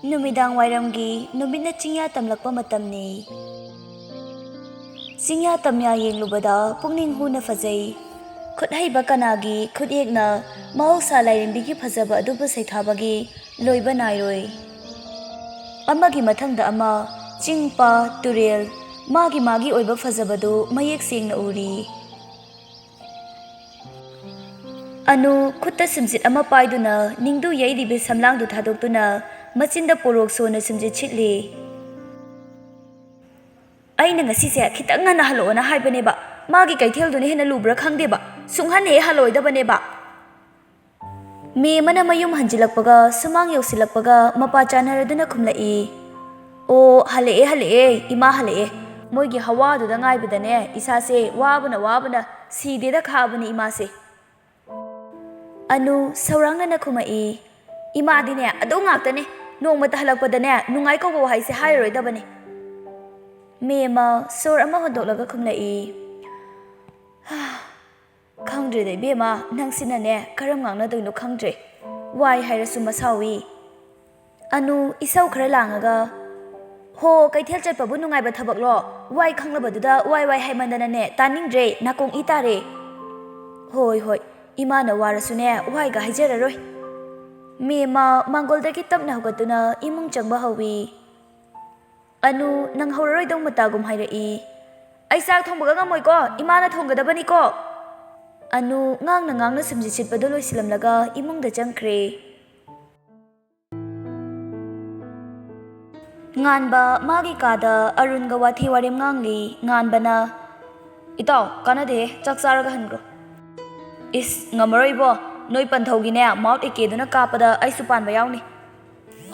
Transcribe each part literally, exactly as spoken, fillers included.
ꯅꯨꯃꯤꯗꯥꯡ ꯋꯥꯏꯔꯝꯒꯤ ꯅꯨꯃꯤꯠꯅ ꯆꯤꯡꯌꯥ ꯇꯝꯂꯛꯄ ꯃꯇꯝꯅꯤ꯫ ꯆꯤꯡꯌꯥ ꯇꯝꯌꯥ ꯌꯦꯡꯂꯨꯕꯗ ꯄꯨꯛꯅꯤꯡ ꯍꯨꯅ ꯐꯖꯩ꯫ ꯈꯨꯠ ꯍꯩꯕ ꯀꯅꯥꯒꯤ ꯈꯨꯠꯌꯦꯛꯅ ꯃꯍꯧꯁꯥ ꯂꯥꯏꯔꯦꯝꯕꯤꯒꯤ ꯐꯖꯕ ꯑꯗꯨꯕꯨ ꯁꯩꯊꯥꯕꯒꯤ ꯂꯣꯏꯕ ꯅꯥꯏꯔꯣꯏ꯫ ꯑꯃꯒꯤ ꯃꯊꯪꯗ ꯑꯃ, ꯆꯤꯡ, ꯄꯥꯠ, ꯇꯨꯔꯦꯜ, ꯃꯥꯒꯤ ꯃꯥꯒꯤ ꯑꯣꯏꯕ ꯐꯖꯕꯗꯨ ꯃꯌꯦꯛ ꯁꯦꯡꯅ ꯎꯔꯤ꯫ ꯑꯅꯨ ꯈꯨꯠꯇ ꯁꯨꯝꯖꯤꯠ ꯑꯃ ꯄꯥꯏꯗꯨꯅ ꯅꯤꯡꯗꯨ ꯌꯩꯔꯤꯕꯤ ꯁꯝꯂꯥꯡꯗꯨ ꯊꯥꯗꯣꯛꯇꯨꯅ ꯃꯆꯤꯟꯗ ꯄꯣꯔꯣꯛ ꯁꯣꯟꯅ ꯁꯨꯝꯖꯤꯠ ꯁꯤꯠꯂꯤ꯫ ꯑꯩꯅ ꯉꯁꯤꯁꯦ ꯈꯤꯇꯪ ꯉꯟꯅ ꯍꯜꯂꯛꯑꯣꯅ ꯍꯥꯏꯕꯅꯦꯕ꯫ ꯃꯥꯒꯤ ꯀꯩꯊꯦꯜꯗꯨꯅ ꯍꯦꯟꯅ ꯂꯨꯕ꯭ꯔꯥ ꯈꯪꯗꯦꯕ꯫ ꯁꯨꯡꯍꯟ ꯍꯦꯛ ꯍꯜꯂꯛꯑꯣꯏꯗꯕꯅꯦꯕ꯫ ꯃꯦꯝ ꯑꯃꯅ ꯃꯌꯨꯝ ꯍꯟꯖꯤꯜꯂꯛꯄꯒ ꯁꯨꯃꯥꯡ ꯌꯧꯁꯤꯜꯂꯛꯄꯒ ꯃꯄꯥ ꯆꯥꯅꯔꯗꯨꯅ ꯈꯨꯝꯂꯛꯏ꯫ "ꯑꯣ, ꯍꯜꯂꯛꯑꯦ, ꯍꯜꯂꯛꯑꯦ, ꯏꯃꯥ ꯍꯜꯂꯛꯑꯦ꯫ ꯃꯣꯏꯒꯤ ꯍꯋꯥꯗꯨꯗ ꯉꯥꯏꯕꯗꯅꯦ ꯏꯁꯥꯁꯦ ꯋꯥꯕꯅ ꯋꯥꯕꯅ ꯁꯤꯗꯦꯗ ꯈꯥꯕꯅꯤ ꯏꯃꯥꯁꯦ꯫" ꯑꯅꯨ ꯁꯧꯔꯥꯡꯅꯅ ꯈꯨꯝꯃꯛꯏ꯫ "ꯏꯃꯥꯗꯤꯅꯦ ꯑꯗꯨ ꯉꯥꯛꯇꯅꯦ꯫ ꯅꯣꯡꯃꯇ ꯍꯜꯂꯛꯄꯗꯅꯦ ꯅꯨꯡꯉꯥꯏ ꯀꯧꯕ ꯋꯥꯍꯩꯁꯦ ꯍꯥꯏꯔꯔꯣꯏꯗꯕꯅꯦ꯫" ꯃꯦꯝꯃ ꯁꯣꯔ ꯑꯃ ꯍꯣꯟꯗꯣꯛꯂꯒ ꯈꯨꯝꯂꯛꯏ꯫ "ꯈꯪꯗ꯭ꯔꯦꯗ ꯏꯕꯦꯝꯃ, ꯅꯪꯁꯤꯅꯅꯦ ꯀꯔꯝ ꯉꯥꯡꯅꯗꯣꯏꯅꯣ ꯈꯪꯗ꯭ꯔꯦ꯫ ꯋꯥꯏ ꯍꯥꯏꯔꯁꯨ ꯃꯁꯥꯎꯏ꯫" ꯑꯅꯨ ꯏꯁꯧ ꯈꯔ ꯂꯥꯡꯉꯒ, "ꯍꯣ, ꯀꯩꯊꯦꯜ ꯆꯠꯄꯕꯨ ꯅꯨꯡꯉꯥꯏꯕ ꯊꯕꯛꯂꯣ? ꯋꯥꯏ ꯈꯪꯂꯕꯗꯨꯗ ꯋꯥꯏ ꯋꯥꯏ ꯍꯥꯏꯃꯟꯗꯅꯅꯦ ꯇꯥꯅꯤꯡꯗ꯭ꯔꯦ, ꯅꯥꯀꯣꯡ ꯏ ꯇꯥꯔꯦ꯫" "ꯍꯣꯏ, ꯍꯣꯏ, ꯏꯃꯥꯅ ꯋꯥꯔꯁꯨꯅꯦ ꯋꯥꯏꯒ ꯍꯥꯏꯖꯔꯔꯣꯏ꯫" ꯃꯦꯝꯃ ꯃꯥꯡꯒꯣꯜꯗꯒꯤ ꯇꯞꯅ ꯍꯧꯒꯠꯇꯨꯅ ꯏꯃꯨꯡ ꯆꯪꯕ ꯍꯧꯏ꯫ ꯑꯅꯨ ꯅꯪꯍꯧꯔꯔꯣꯏꯗꯧ ꯃꯇꯥꯒꯨꯝ ꯍꯥꯏꯔꯛꯏ꯫ "ꯑꯩ ꯆꯥꯛ ꯊꯣꯡꯕꯒ ꯉꯝꯃꯣꯏꯀꯣ, ꯏꯃꯥꯅ ꯊꯣꯡꯒꯗꯕꯅꯤꯀꯣ꯫" ꯑꯅꯨ ꯉꯥꯡꯅ ꯉꯥꯡꯅ ꯁꯨꯝꯖꯤꯠ ꯁꯤꯠꯄꯗꯨ ꯂꯣꯏꯁꯤꯜꯂꯝꯂꯒ ꯏꯃꯨꯡꯗ ꯆꯪꯈ꯭ꯔꯦ꯫ ꯉꯥꯟꯕ ꯃꯥꯒꯤ ꯀꯥꯗ ꯑꯔꯨꯟꯒ ꯋꯥꯊꯤ ꯋꯥꯔꯦꯝ ꯉꯥꯡꯂꯤ꯫ ꯉꯥꯟꯕꯅ, "ꯏꯇꯥꯎ, ꯀꯥꯟꯅꯗꯦꯍꯦ, ꯆꯥꯛ ꯆꯥꯔꯒ ꯍꯟꯈ꯭ꯔꯣ꯫" "ꯏꯁ, ꯉꯝꯃꯔꯣꯏ ꯏꯕꯣ, ꯅꯣꯏ ꯄꯟꯊꯧꯒꯤꯅꯦ ꯃꯥꯎꯠ ꯑꯦ ꯀꯦꯗꯨꯅ ꯀꯥꯞꯄꯗ ꯑꯩꯁꯨ ꯄꯥꯟꯕ ꯌꯥꯎꯅꯤ꯫"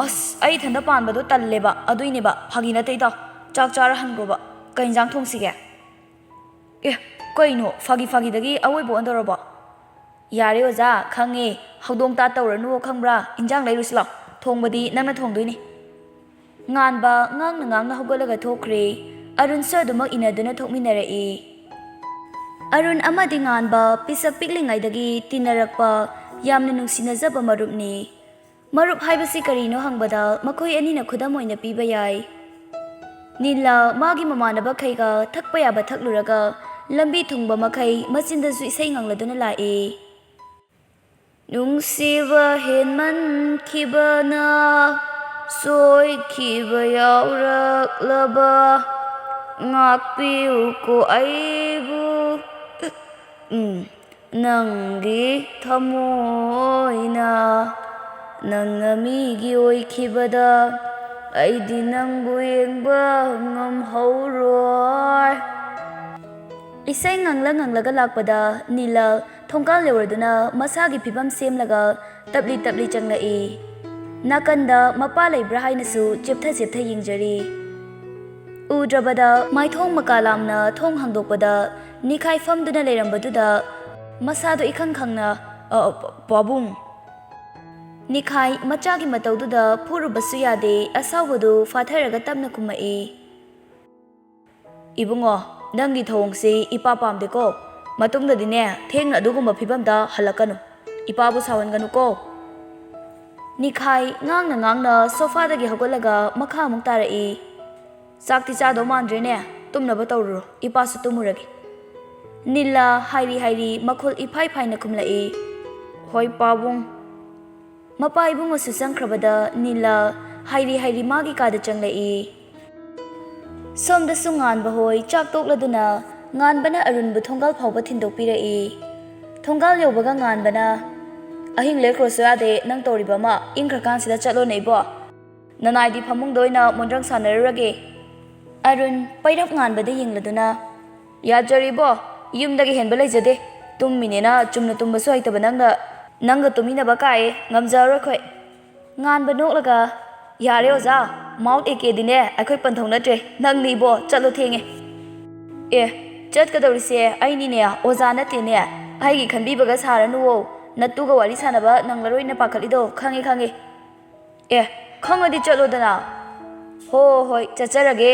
"ꯑꯁ, ꯑꯩ ꯏꯊꯟꯇ ꯄꯥꯟꯕꯗꯣ ꯇꯜꯂꯦꯕ, ꯑꯗꯨꯏꯅꯦꯕ, ꯐꯥꯒꯤ ꯅꯠꯇꯦ ꯏꯇꯥꯎ꯫ ꯆꯥꯛ ꯆꯥꯔ ꯍꯟꯈ꯭ꯔꯣꯕ꯫ ꯀꯩ ꯏꯟꯖꯥꯡ ꯊꯣꯡꯁꯤꯒꯦ?" "ꯑꯦ, ꯀꯩꯅꯣ, ꯐꯥꯒꯤ ꯐꯥꯒꯤꯗꯒꯤ ꯑꯑꯣꯏꯕ ꯑꯣꯟꯗꯧꯔꯕꯣ?" "ꯌꯥꯔꯦ ꯑꯣꯖꯥ, ꯈꯪꯉꯦ꯫ ꯍꯧꯗꯣꯡ ꯇꯥ ꯇꯧꯔꯅꯨ, ꯈꯪꯕ꯭ꯔꯥ? ꯏꯟꯖꯥꯡ ꯂꯩꯔꯨꯁꯤ ꯂꯥꯎ꯫ ꯊꯣꯡꯕꯗꯤ ꯅꯪꯅ ꯊꯣꯡꯗꯣꯏꯅꯤ꯫" ꯉꯥꯟꯕ ꯉꯥꯡꯅ ꯉꯥꯡꯅ ꯍꯧꯒꯠꯂꯒ ꯊꯣꯛꯈ꯭ꯔꯦ꯫ ꯑꯔꯨꯟꯁꯨ ꯑꯗꯨꯃꯛ ꯏꯟꯅꯗꯨꯅ ꯊꯣꯛꯃꯤꯟꯅꯔꯛꯏ꯫ ꯑꯔꯨꯟ ꯑꯃꯗꯤ ꯉꯥꯟꯕ ꯄꯤꯁꯛ ꯄꯤꯛꯂꯤꯉꯩꯗꯒꯤ ꯇꯤꯟꯅꯔꯛꯄ, ꯌꯥꯝꯅ ꯅꯨꯡꯁꯤꯅꯖꯕ ꯃꯔꯨꯞꯅꯤ꯫ ꯃꯔꯨꯞ ꯍꯥꯏꯕꯁꯤ ꯀꯔꯤꯅꯣ ꯍꯪꯕꯗ ꯃꯈꯣꯏ ꯑꯅꯤꯅ ꯈꯨꯗꯝ ꯑꯣꯏꯅ ꯄꯤꯕ ꯌꯥꯏ꯫ ꯅꯤꯂꯥ ꯃꯥꯒꯤ ꯃꯃꯥꯟꯅꯕꯈꯩꯒ ꯊꯛꯄ ꯌꯥꯕ ꯊꯛꯂꯨꯔꯒ ꯂꯝꯕꯤ ꯊꯨꯡꯕ ꯃꯈꯩ ꯃꯆꯤꯟꯗꯁꯨ ꯏꯁꯩ ꯉꯪꯂꯗꯨꯅ ꯂꯥꯛꯏ꯫ ꯅꯨꯡꯁꯤꯕ ꯍꯦꯟꯃꯟꯈꯤꯕꯅ ꯁꯣꯏꯈꯤꯕ ꯌꯥꯎꯔꯛꯂꯕ ꯉꯥꯛꯄꯤꯌꯨꯀꯣ ꯑꯩꯕꯨ꯫ ꯎꯝ, ꯅꯪꯒꯤ ꯊꯃꯣꯏꯅ ꯅꯪꯅ ꯃꯤꯒꯤ ꯑꯣꯏꯈꯤꯕꯗ ꯑꯩꯗꯤ ꯅꯪꯕꯨ ꯌꯦꯡꯕ ꯉꯝꯍꯧꯔꯣꯏ꯫ ꯏꯁꯩ ꯉꯪꯂ ꯉꯪꯂꯒ ꯂꯥꯛꯄꯗ ꯅꯤꯂꯥ ꯊꯣꯡꯒꯥꯜ ꯌꯧꯔꯗꯨꯅ ꯃꯁꯥꯒꯤ ꯐꯤꯕꯝ ꯁꯦꯝꯂꯒ ꯇꯞꯂꯤ ꯇꯞꯂꯤ ꯆꯪꯂꯛꯏ꯫ ꯅꯥꯀꯟꯗ ꯃꯄꯥ ꯂꯩꯕ꯭ꯔꯥ ꯍꯥꯏꯅꯁꯨ ꯆꯦꯞꯊ ꯆꯦꯞꯊ ꯌꯦꯡꯖꯔꯤ꯫ ꯎꯗ꯭ꯔꯕꯗ ꯃꯥꯏꯊꯣꯡ ꯃꯀꯥ ꯂꯥꯝꯅ ꯊꯣꯡ ꯍꯥꯡꯗꯣꯛꯄꯗ ꯅꯤꯈꯥꯏ ꯐꯝꯗꯨꯅ ꯂꯩꯔꯝꯕꯗꯨꯗ ꯃꯁꯥꯗꯣ ꯏꯈꯪ ꯈꯪꯅ, "ꯑ, ꯄ-, ꯄꯥꯕꯨꯡ!" ꯅꯤꯈꯥꯏ ꯃꯆꯥꯒꯤ ꯃꯇꯧꯗꯨꯗ ꯐꯨꯔꯨꯕꯁꯨ ꯌꯥꯗꯦ, ꯑꯁꯥꯎꯕꯗꯨ ꯐꯥꯊꯔꯒ ꯇꯞꯅ ꯈꯨꯝꯃꯛꯏ꯫ "ꯏꯕꯨꯡꯉꯣ, ꯅꯪꯒꯤ ꯊꯧꯑꯣꯡꯁꯤ ꯏꯄꯥ ꯄꯥꯝꯗꯦꯀꯣ꯫ ꯃꯇꯨꯡꯗꯗꯤꯅꯦ, ꯊꯦꯡꯅ ꯑꯗꯨꯒꯨꯝꯕ ꯐꯤꯕꯝꯗ ꯍꯜꯂꯛꯀꯅꯨ꯫ ꯏꯄꯥꯕꯨ ꯁꯥꯎꯍꯟꯒꯅꯨꯀꯣ꯫" ꯅꯤꯈꯥꯏ ꯉꯥꯡꯅ ꯉꯥꯡꯅ ꯁꯣꯐꯥꯗꯒꯤ ꯍꯧꯒꯠꯂꯒ ꯃꯈꯥ ꯑꯃꯨꯛ ꯇꯥꯔꯛꯏ꯫ "ꯆꯥꯛꯇꯤ ꯆꯥꯗꯧ ꯃꯥꯟꯗ꯭ꯔꯦꯅꯦ, ꯇꯨꯝꯅꯕ ꯇꯧꯔꯨꯔꯣ, ꯏꯄꯥꯁꯨ ꯇꯨꯝꯃꯨꯔꯒꯦ꯫" ꯅꯤꯂꯥ ꯍꯥꯏꯔꯤ ꯍꯥꯏꯔꯤ ꯃꯈꯣꯜ ꯏꯐꯥꯏ ꯐꯥꯏꯅ ꯈꯨꯝꯂꯛꯏ, "ꯍꯣꯏ ꯄꯥꯕꯨꯡ꯫" ꯃꯄꯥ ꯏꯕꯨꯡꯉꯣꯁꯨ ꯆꯪꯈ꯭ꯔꯕꯗ ꯅꯤꯂꯥ ꯍꯥꯏꯔꯤ ꯍꯥꯏꯔꯤ ꯃꯥꯒꯤ ꯀꯥꯗ ꯆꯪꯂꯛꯏ꯫ ꯁꯣꯝꯗꯁꯨ ꯉꯥꯟꯕ ꯍꯣꯏ ꯆꯥꯛ ꯇꯣꯛꯂꯗꯨꯅ ꯉꯥꯟꯕꯅ ꯑꯔꯨꯟꯕꯨ ꯊꯣꯡꯒꯥꯜ ꯐꯥꯎꯕ ꯊꯤꯟꯗꯣꯛꯄꯤꯔꯛꯏ꯫ ꯊꯣꯡꯒꯥꯜ ꯌꯧꯕꯒ ꯉꯥꯟꯕꯅ, "ꯑꯍꯤꯡ ꯂꯦꯛꯈ꯭ꯔꯣꯁꯨ ꯌꯥꯗꯦ, ꯅꯪ ꯇꯧꯔꯤꯕ ꯑꯃ, ꯏꯪꯈ꯭ꯔꯀꯥꯟꯁꯤꯗ ꯆꯠꯂꯣꯅꯦ ꯏꯕꯣ꯫ ꯅꯅꯥꯏꯗꯤ ꯐꯃꯨꯡꯗ ꯑꯣꯏꯅ ꯃꯣꯟꯗ꯭ꯔꯪ ꯁꯥꯟꯅꯔꯨꯔꯒꯦ꯫" ꯑꯔꯨꯟ ꯄꯩꯔꯞ ꯉꯥꯟꯕꯗ ꯌꯦꯡꯂꯗꯨꯅ, "ꯌꯥꯖꯔꯤꯕꯣ, ꯌꯨꯝꯗꯒꯤ ꯍꯦꯟꯕ ꯂꯩꯖꯗꯦ꯫ ꯇꯨꯝꯃꯤꯅꯦꯅ ꯆꯨꯝꯅ ꯇꯨꯝꯕꯁꯨ ꯍꯩꯇꯕ ꯅꯪꯅ, ꯅꯪꯒ ꯇꯨꯝꯃꯤꯟꯅꯕ ꯀꯥꯏꯌꯦ, ꯉꯝꯖꯔꯔꯣꯏ ꯑꯩꯈꯣꯏ꯫" ꯉꯥꯟꯕ ꯅꯣꯛꯂꯒ, "ꯌꯥꯔꯦ ꯑꯣꯖꯥ, ꯃꯥꯎꯠ ꯑꯦ ꯀꯦꯗꯤꯅꯦ ꯑꯩꯈꯣꯏ ꯄꯟꯊꯧ ꯅꯠꯇ꯭ꯔꯦ, ꯅꯪꯅꯤ ꯏꯕꯣ, ꯆꯠꯂꯣ ꯊꯦꯡꯉꯦ꯫" "ꯑꯦ, ꯆꯠꯀꯗꯧꯔꯤꯁꯦ ꯑꯩꯅꯤꯅꯦ, ꯑꯣꯖꯥ ꯅꯠꯇꯦꯅꯦ꯫ ꯑꯩꯒꯤ ꯈꯟꯕꯤꯕꯒ ꯁꯥꯔꯅꯨꯋꯣ, ꯅꯇꯨꯒ ꯋꯥꯔꯤ ꯁꯥꯟꯅꯕ ꯅꯪꯂꯔꯣꯏꯅ ꯄꯥꯈꯠꯂꯤꯗꯣ ꯈꯪꯉꯦ, ꯈꯪꯉꯦ꯫" "ꯑꯦ, ꯈꯪꯉꯗꯤ ꯆꯠꯂꯣꯗꯅ꯫" "ꯍꯣ ꯍꯣꯏ, ꯆꯠꯆꯔꯒꯦ꯫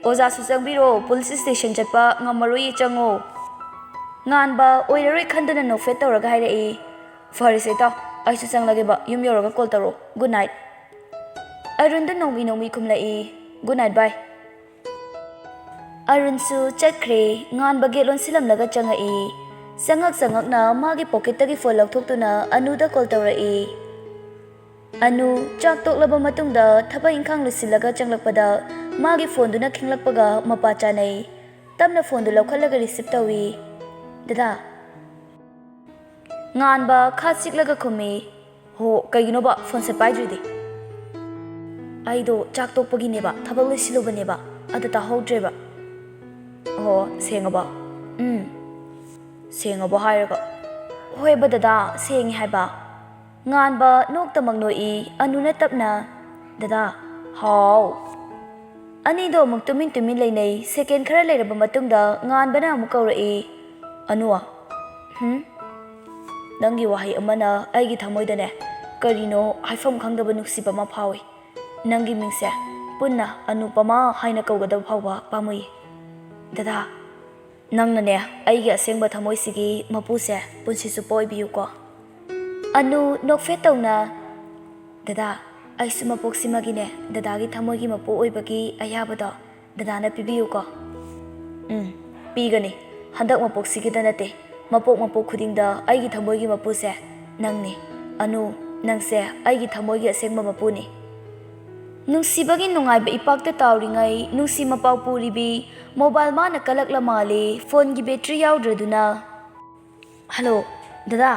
ꯑꯣꯖꯥꯁꯨ ꯆꯪꯕꯤꯔꯣ, ꯄꯨꯂꯤꯁ ꯁ꯭ꯇꯦꯁꯟ ꯆꯠꯄ ꯉꯝꯃꯔꯣꯏꯌꯦ, ꯆꯪꯉꯣ꯫" ꯉꯥꯟꯕ ꯑꯣꯏꯔꯔꯣꯏ ꯈꯟꯗꯨꯅ ꯅꯣꯛꯐꯦꯠ ꯇꯧꯔꯒ ꯍꯥꯏꯔꯛꯏ, "ꯐꯔꯦꯁꯦ ꯏꯇꯥꯎ, ꯑꯩꯁꯨ ꯆꯪꯂꯒꯦꯕ, ꯌꯨꯝ ꯌꯧꯔꯒ ꯀꯣꯜ ꯇꯧꯔꯛꯑꯣ, ꯒꯨꯗ ꯅꯥꯏꯠ꯫" ꯑꯔꯨꯟꯗ ꯅꯣꯡꯃꯤ ꯅꯣꯡꯃꯤ ꯈꯨꯝꯂꯛꯏ, "ꯒꯨꯗ ꯅꯥꯏꯠ ꯕꯥꯏ꯫" ꯑꯔꯨꯟꯁꯨ ꯆꯠꯈ꯭ꯔꯦ꯫ ꯉꯥꯟꯕ ꯒꯦꯠ ꯂꯣꯟꯁꯤꯜꯂꯝꯂꯒ ꯆꯪꯉꯛꯏ꯫ ꯆꯪꯉꯛ ꯆꯪꯉꯛꯅ ꯃꯥꯒꯤ ꯄꯣꯀꯦꯠꯇꯒꯤ ꯐꯣꯟ ꯂꯧꯊꯣꯛꯇꯨꯅ ꯑꯅꯨꯗ ꯀꯣꯜ ꯇꯧꯔꯛꯏ꯫ ꯑꯅꯨ ꯆꯥꯛ ꯇꯣꯛꯂꯕ ꯃꯇꯨꯡꯗ ꯊꯕꯛ ꯏꯪꯈꯥꯡ ꯂꯣꯏꯁꯤꯜꯂꯒ ꯆꯪꯂꯛꯄꯗ ꯃꯥꯒꯤ ꯐꯣꯟꯗꯨꯅ ꯈꯤꯡꯂꯛꯄꯒ ꯃꯄꯥ ꯆꯥꯅꯩ꯫ ꯇꯞꯅ ꯐꯣꯟꯗꯨ ꯂꯧꯈꯠꯂꯒ ꯔꯤꯁꯤꯞ ꯇꯧꯏ꯫ "ꯗꯗꯥ?" ꯉꯥꯟꯕ ꯈꯥ ꯆꯤꯛꯂꯒ ꯈꯨꯝꯃꯤ꯫ "ꯍꯣ, ꯀꯩꯒꯤꯅꯣꯕ ꯐꯣꯟꯁꯦ ꯄꯥꯏꯗ꯭ꯔꯤꯗꯤ?" "ꯑꯩꯗꯣ ꯆꯥꯛ ꯇꯣꯛꯄꯒꯤꯅꯦꯕ, ꯊꯕꯛ ꯂꯣꯏꯁꯤꯜꯂꯨꯕꯅꯦꯕ, ꯑꯗ ꯇꯥꯍꯧꯗ꯭ꯔꯦꯕ꯫" "ꯑꯣ, ꯁꯦꯡꯉꯕꯣ?" "ꯎꯝ, ꯁꯦꯡꯉꯕꯣ ꯍꯥꯏꯔꯒ?" "ꯍꯣꯏꯕ ꯗꯗꯥ, ꯁꯦꯡꯉꯦ ꯍꯥꯏꯕ꯫" ꯉꯥꯟꯕ ꯅꯣꯛꯇꯃꯛ ꯅꯣꯛꯏ꯫ ꯑꯅꯨꯅ ꯇꯞꯅ, "ꯗꯗꯥ, ꯍꯥꯎ꯫" ꯑꯅꯤꯗꯣ ꯑꯃꯨꯛ ꯇꯨꯃꯤꯟ ꯇꯨꯃꯤꯟ ꯂꯩꯅꯩ꯫ ꯁꯦꯀꯦꯟ ꯈꯔ ꯂꯩꯔꯕ ꯃꯇꯨꯡꯗ ꯉꯥꯟꯕꯅ ꯑꯃꯨꯛ ꯀꯧꯔꯛꯏ, "ꯑꯅꯨ, ꯍꯨꯝ? ꯅꯪꯒꯤ ꯋꯥꯍꯩ ꯑꯃꯅ ꯑꯩꯒꯤ ꯊꯃꯣꯏꯗꯅꯦ, ꯀꯔꯤꯅꯣ ꯍꯥꯏꯐꯝ ꯈꯪꯗꯕ ꯅꯨꯡꯁꯤꯕ ꯑꯃ ꯐꯥꯎꯏ꯫ ꯅꯪꯒꯤ ꯃꯤꯡꯁꯦ ꯄꯨꯟꯅ ꯑꯅꯨꯄꯃꯥ ꯍꯥꯏꯅ ꯀꯧꯒꯗꯕ ꯐꯥꯎꯕ ꯄꯥꯝꯃꯨꯏ꯫ ꯗꯗꯥ, ꯅꯪꯅꯅꯦ ꯑꯩꯒꯤ ꯑꯁꯦꯡꯕ ꯊꯃꯣꯏꯁꯤꯒꯤ ꯃꯄꯨꯁꯦ ꯄꯨꯟꯁꯤ ꯆꯨꯞꯄ ꯑꯣꯏꯕꯤꯌꯨꯀꯣ꯫" ꯑꯅꯨ ꯅꯣꯛꯐꯦꯠ ꯇꯧꯅ, "ꯗꯗꯥ, ꯑꯩꯁꯨ ꯃꯄꯣꯛꯁꯤꯃꯒꯤꯅꯦ ꯗꯗꯥꯒꯤ ꯊꯃꯣꯏꯒꯤ ꯃꯄꯨ ꯑꯣꯏꯕꯒꯤ ꯑꯌꯥꯕꯗꯣ ꯗꯗꯥꯅ ꯄꯤꯕꯤꯌꯨꯀꯣ꯫" "ꯎꯝ, ꯄꯤꯒꯅꯤ꯫ ꯍꯟꯗꯛ ꯃꯄꯣꯛꯁꯤꯒꯤꯗ ꯅꯠꯇꯦ, ꯃꯄꯣꯛ ꯃꯄꯣꯛ ꯈꯨꯗꯤꯡꯗ ꯑꯩꯒꯤ ꯊꯃꯣꯏꯒꯤ ꯃꯄꯨꯁꯦ ꯅꯪꯅꯤ꯫ ꯑꯅꯨ, ꯅꯪꯁꯦ ꯑꯩꯒꯤ ꯊꯃꯣꯏꯒꯤ ꯑꯁꯦꯡꯕ ꯃꯄꯨꯅꯤ꯫" ꯅꯨꯡꯁꯤꯕꯒꯤ ꯅꯨꯡꯉꯥꯏꯕ ꯏꯄꯥꯛꯇ ꯇꯥꯎꯔꯤꯉꯩ ꯅꯨꯡꯁꯤ ꯃꯄꯥꯎ ꯄꯨꯔꯤꯕꯤ ꯃꯣꯕꯥꯏꯜ ꯃꯥꯅ ꯀꯜꯂꯛꯂ ꯃꯥꯜꯂꯦ꯫ ꯐꯣꯟꯒꯤ ꯕꯦꯇ꯭ꯔꯤ ꯌꯥꯎꯗ꯭ꯔꯗꯨꯅ, "ꯍꯜꯂꯣ, ꯗꯗꯥ,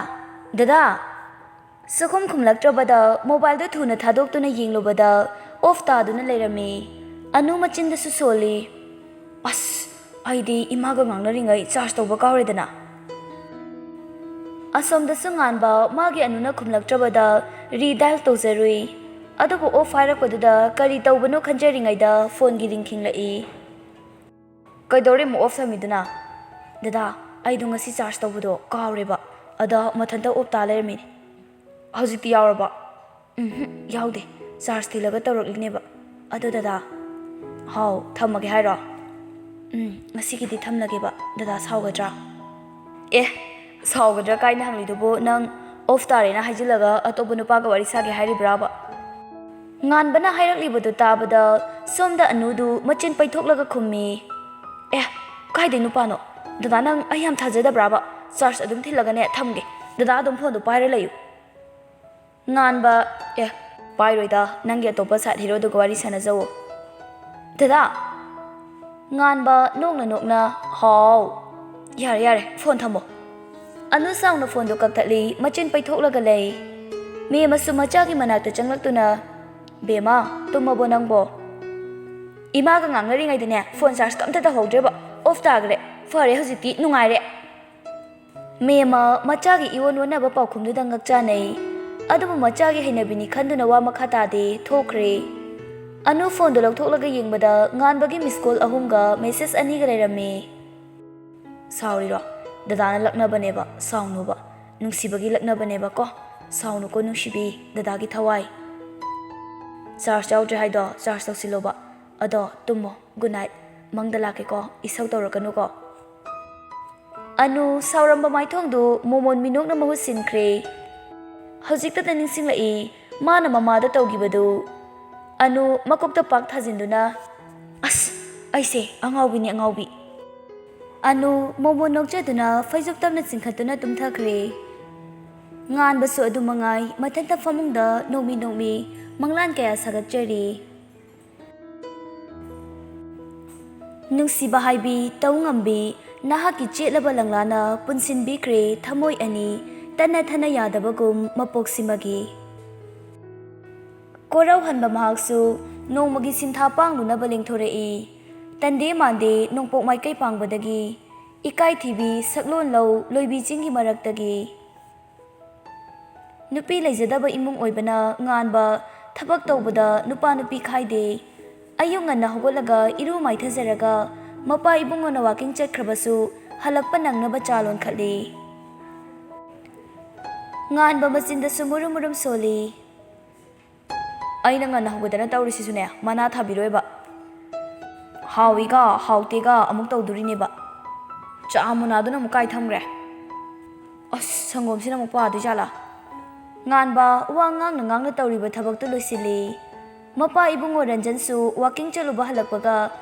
ꯗꯗꯥ!" ꯁꯨꯈꯨꯝ ꯈꯨꯝꯂꯛꯇ꯭ꯔꯕꯗ ꯃꯣꯕꯥꯏꯜꯗꯨ ꯊꯨꯅ ꯊꯥꯗꯣꯛꯇꯨꯅ ꯌꯦꯡꯂꯨꯕꯗ ꯑꯣꯐ ꯇꯥꯗꯨꯅ ꯂꯩꯔꯝꯃꯤ꯫ ꯑꯅꯨ ꯃꯆꯤꯟꯗꯁꯨ ꯁꯣꯜꯂꯤ꯫ "ꯑꯁ, ꯑꯩꯗꯤ ꯏꯃꯥꯒ ꯉꯥꯡꯅꯔꯤꯉꯩ ꯆꯥꯔꯖ ꯇꯧꯕ ꯀꯥꯎꯔꯦꯗꯅ꯫" ꯑꯁꯣꯝꯗꯁꯨ ꯉꯥꯟꯕ ꯃꯥꯒꯤ ꯑꯅꯨꯅ ꯈꯨꯝꯂꯛꯇ꯭ꯔꯕꯗ ꯔꯤꯗꯥꯏꯜ ꯇꯧꯖꯔꯨꯏ꯫ ꯑꯗꯨꯕꯨ ꯑꯣꯐ ꯍꯥꯏꯔꯛꯄꯗꯨꯗ ꯀꯔꯤ ꯇꯧꯕꯅꯣ ꯈꯟꯖꯔꯤꯉꯩꯗ ꯐꯣꯟꯒꯤ ꯔꯤꯡ ꯈꯤꯡꯂꯛꯏ꯫ "ꯀꯩꯗꯧꯔꯦ ꯑꯃꯨꯛ ꯑꯣꯐ ꯊꯝꯃꯤꯗꯨꯅ?" "ꯗꯗꯥ, ꯑꯩꯗꯣ ꯉꯁꯤ ꯆꯥꯔꯖ ꯇꯧꯕꯗꯣ ꯀꯥꯎꯔꯦꯕ, ꯑꯗ ꯃꯊꯟꯇ ꯑꯣꯐ ꯇꯥ ꯂꯩꯔꯝꯃꯤꯅꯦ꯫" "ꯍꯧꯖꯤꯛꯇꯤ ꯌꯥꯎꯔꯕꯣ?" "ꯎꯝꯍꯨꯝ, ꯌꯥꯎꯗꯦ, ꯆꯥꯔꯖ ꯊꯤꯜꯂꯒ ꯇꯧꯔꯛꯂꯤꯅꯦꯕ꯫ ꯑꯗꯣ ꯗꯗꯥ?" "ꯍꯥꯎ, ꯊꯝꯃꯒꯦ ꯍꯥꯏꯔꯣ?" "ꯎꯝ, ꯉꯁꯤꯒꯤꯗꯤ ꯊꯝꯂꯒꯦꯕ, ꯗꯗꯥ ꯁꯥꯎꯒꯗ꯭ꯔꯥ?" ꯑꯦ, ꯁꯥꯎꯒꯗ꯭ꯔꯥ ꯀꯥꯏꯅ ꯍꯪꯂꯤꯗꯨꯕꯨ ꯅꯪ ꯑꯣꯐ ꯇꯥꯔꯦꯅ ꯍꯥꯏꯖꯤꯜꯂꯒ ꯑꯇꯣꯞꯄ ꯅꯨꯄꯥꯒ ꯋꯥꯔꯤ ꯁꯥꯒꯦ ꯍꯥꯏꯔꯤꯕ꯭ꯔꯥꯕ? ꯉꯥꯟꯕꯅ ꯍꯥꯏꯔꯛꯂꯤꯕꯗꯨ ꯇꯥꯕꯗ ꯁꯣꯝꯗ ꯑꯅꯨꯗꯨ ꯃꯆꯤꯟ ꯄꯩꯊꯣꯛꯂꯒ ꯈꯨꯝꯃꯤ꯫ ꯑꯦ, ꯀꯥꯏꯗꯩ ꯅꯨꯄꯥꯅꯣ? ꯗꯗꯥ, ꯅꯪ ꯑꯩ ꯌꯥꯝ ꯊꯥꯖꯗꯕ꯭ꯔꯥꯕ? ꯆꯥꯔꯖ ꯑꯗꯨꯝ ꯊꯤꯜꯂꯒꯅꯦ ꯊꯝꯒꯦ꯫ ꯗꯗꯥ ꯑꯗꯨꯝ ꯐꯣꯟꯗꯣ ꯄꯥꯏꯔ ꯂꯩꯌꯨ꯫ ꯉꯥꯟꯕ, ꯑꯦ, ꯄꯥꯏꯔꯣꯏꯗ, ꯅꯪꯒꯤ ꯑꯇꯣꯞꯄ ꯁꯥꯏꯠ ꯍꯤꯔꯣꯗꯨꯒ ꯋꯥꯔꯤ ꯁꯥꯟꯅꯖꯧꯋꯣ꯫ ꯗꯗꯥ꯫ ꯉꯥꯟꯕ ꯅꯣꯛꯅ ꯅꯣꯛꯅ, ꯍꯥꯎ꯫ ꯌꯥꯔꯦ, ꯌꯥꯔꯦ, ꯐꯣꯟ ꯊꯝꯃꯣ꯫ ꯑꯅꯨ ꯁꯥꯎꯅ ꯐꯣꯟꯗꯨ ꯀꯛꯊꯠꯂꯤ, ꯃꯆꯤꯟ ꯄꯩꯊꯣꯛꯂꯒ ꯂꯩ꯫ ꯃꯦꯝꯃꯁꯨ ꯃꯆꯥꯒꯤ ꯃꯅꯥꯛꯇ ꯆꯪꯂꯛꯇꯨꯅ, ꯕꯦꯝꯃ, ꯇꯨꯝꯃꯕꯣ ꯅꯪꯕꯣ? ꯏꯃꯥꯒ ꯉꯥꯡꯅꯔꯤꯉꯩꯗꯅꯦ, ꯐꯣꯟ ꯆꯥꯔꯖꯀ ꯑꯝꯇ ꯇꯧꯍꯧꯗ꯭ꯔꯦꯕ, ꯑꯣꯐ ꯇꯥꯈ꯭ꯔꯦ꯫ ꯐꯔꯦ, ꯍꯧꯖꯤꯛꯇꯤ ꯅꯨꯡꯉꯥꯏꯔꯦ꯫ ꯃꯦꯝꯃ ꯃꯆꯥꯒꯤ ꯏꯑꯣꯟ ꯑꯣꯟꯅꯕ ꯄꯥꯎꯈꯨꯝꯗꯨꯗ ꯉꯛꯆꯥꯅꯩ꯫ ꯑꯗꯨꯕꯨ ꯃꯆꯥꯒꯤ ꯍꯩꯅꯕꯤꯅꯤ ꯈꯟꯗꯨꯅ ꯋꯥ ꯃꯈꯥ ꯇꯥꯗꯦ, ꯊꯣꯛꯈ꯭ꯔꯦ꯫ ꯑꯅꯨ ꯐꯣꯟꯗꯨ ꯂꯧꯊꯣꯛꯂꯒ ꯌꯦꯡꯕꯗ ꯉꯥꯟꯕꯒꯤ ꯃꯤꯁ ꯀꯣꯜ ꯑꯍꯨꯝꯒ ꯃꯦꯁꯦꯖ ꯑꯅꯤꯒ ꯂꯩꯔꯝꯃꯤ꯫ ꯁꯥꯎꯔꯤꯔꯣ? ꯗꯗꯥꯅ ꯂꯛꯅꯕꯅꯦꯕ, ꯁꯥꯎꯅꯨꯕ꯫ ꯅꯨꯡꯁꯤꯕꯒꯤ ꯂꯛꯅꯕꯅꯦꯕꯀꯣ꯫ ꯁꯥꯎꯅꯨꯀꯣ ꯅꯨꯡꯁꯤꯕꯤ, ꯗꯗꯥꯒꯤ ꯊꯋꯥꯏ꯫ ꯆꯥꯔꯖ ꯌꯥꯎꯗ꯭ꯔꯦ ꯍꯥꯏꯗꯣ, ꯆꯥꯔꯖ ꯇꯧꯁꯤꯜꯂꯣꯕ꯫ ꯑꯗꯣ ꯇꯨꯝꯃꯣ, ꯒꯨꯗ ꯅꯥꯏꯠ꯫ ꯃꯪꯗ ꯂꯥꯛꯀꯦꯀꯣ, ꯏꯁꯧ ꯇꯧꯔꯛꯀꯅꯨꯀꯣ꯫ ꯑꯅꯨ ꯁꯥꯎꯔꯝꯕ ꯃꯥꯏꯊꯣꯡꯗꯨ ꯃꯣꯃꯣꯟ ꯃꯤꯅꯣꯛꯅ ꯃꯍꯨꯠ ꯁꯤꯟꯈ꯭ꯔꯦ꯫ ꯍꯧꯖꯤꯛꯇꯗ ꯅꯤꯡꯁꯤꯡꯂꯛꯏ ꯃꯥꯅ ꯃꯃꯥꯗ ꯇꯧꯈꯤꯕꯗꯨ꯫ ꯑꯅꯨ ꯃꯀꯣꯛꯇ ꯄꯥꯛ ꯊꯥꯖꯤꯟꯗꯨꯅ, "ꯑꯁ, ꯑꯩꯁꯦ ꯑꯉꯥꯎꯕꯤꯅꯤ, ꯑꯉꯥꯎꯕꯤ!" ꯑꯅꯨ ꯃꯣꯃꯣꯟ ꯅꯣꯛꯆꯗꯨꯅ ꯐꯩꯖꯨꯞ ꯇꯞꯅ ꯆꯤꯡꯈꯠꯇꯨꯅ ꯇꯨꯝꯊꯈ꯭ꯔꯦ꯫ ꯉꯥꯟꯕꯁꯨ ꯑꯗꯨ ꯃꯉꯥꯏ, ꯃꯊꯟꯇ ꯐꯃꯨꯡꯗ ꯅꯣꯛꯃꯤ ꯅꯣꯛꯃꯤ ꯃꯪꯂꯥꯟ ꯀꯌꯥ ꯁꯥꯒꯠꯆꯔꯤ꯫ ꯅꯨꯡꯁꯤꯕ ꯍꯥꯏꯕꯤ ꯇꯧ ꯉꯝꯕꯤ, ꯅꯍꯥꯛꯀꯤ ꯆꯦꯠꯂꯕ ꯂꯪꯂꯥꯅ ꯄꯨꯟꯁꯤꯟꯕꯤꯈ꯭ꯔꯦ ꯊꯃꯣꯏ ꯑꯅꯤ, ꯇꯠꯅ ꯊꯥꯅ ꯌꯥꯗꯕꯒꯨꯝ ꯃꯄꯣꯛꯁꯤꯃꯒꯤ꯫ ꯀꯣꯔꯧꯍꯟꯕ ꯃꯍꯥꯛꯁꯨ ꯅꯣꯡꯃꯒꯤ ꯁꯤꯟꯊꯥ ꯄꯥꯡꯂꯨꯅꯕ ꯂꯦꯡꯊꯣꯔꯛꯏ꯫ ꯇꯟꯗꯦ ꯃꯥꯟꯗꯦ ꯅꯣꯡꯄꯣꯛ ꯃꯥꯏꯀꯩ ꯄꯥꯡꯕꯗꯒꯤ, ꯏꯀꯥꯏ ꯊꯤꯕꯤ ꯁꯛꯂꯣꯟ ꯂꯧ ꯂꯣꯏꯕꯤ ꯆꯤꯡꯒꯤ ꯃꯔꯛꯇꯒꯤ꯫ ꯅꯨꯄꯤ ꯂꯩꯖꯗꯕ ꯏꯃꯨꯡ ꯑꯣꯏꯕꯅ ꯉꯥꯟꯕ ꯊꯕꯛ ꯇꯧꯕꯗ ꯅꯨꯄꯥ ꯅꯨꯄꯤ ꯈꯥꯏꯗꯦ꯫ ꯑꯌꯨꯛ ꯉꯟꯅ ꯍꯧꯒꯠꯂꯒ ꯏꯔꯨ ꯃꯥꯏꯊꯖꯔꯒ ꯃꯄꯥ ꯏꯕꯨꯡꯉꯣꯅ ꯋꯥꯀꯤꯡ ꯆꯠꯈ꯭ꯔꯕꯁꯨ ꯍꯜꯂꯛꯄ ꯅꯪꯅꯕ ꯆꯥ ꯂꯣꯟꯈꯠꯂꯤ꯫ ꯉꯥꯟꯕ ꯃꯆꯤꯟꯗꯁꯨ ꯃꯨꯔꯨꯝ ꯃꯨꯔꯨꯝ ꯁꯣꯜꯂꯤ꯫ ꯑꯩꯅ ꯉꯟꯅ ꯍꯧꯒꯠꯇꯅ ꯇꯧꯔꯤꯁꯤꯁꯨꯅꯦ, ꯃꯅꯥ ꯊꯥꯕꯤꯔꯣꯏꯕ꯫ ꯍꯥꯎꯏꯒ ꯍꯥꯎꯇꯦꯒ ꯑꯃꯨꯛ ꯇꯧꯗꯣꯔꯤꯅꯦꯕ꯫ ꯆꯥ ꯃꯅꯥꯗꯨꯅ ꯑꯃꯨꯛ ꯀꯥꯏ ꯊꯝꯈ꯭ꯔꯦ? ꯑꯁ, ꯁꯪꯒꯣꯝꯁꯤꯅ ꯑꯃꯨꯛ ꯄꯥꯗꯣꯏꯖꯥꯠꯂꯥ? ꯉꯥꯟꯕ ꯋꯥ ꯉꯥꯡꯅ ꯉꯥꯡꯅ ꯇꯧꯔꯤꯕ ꯊꯕꯛꯇꯨ ꯂꯣꯏꯁꯤꯜꯂꯤ꯫ ꯃꯄꯥ ꯏꯕꯨꯡꯉꯣ ꯔꯟꯖꯟꯁꯨ ꯋꯥꯀꯤꯡ ꯆꯠꯂꯨꯕ ꯍꯜꯂꯛꯄꯒ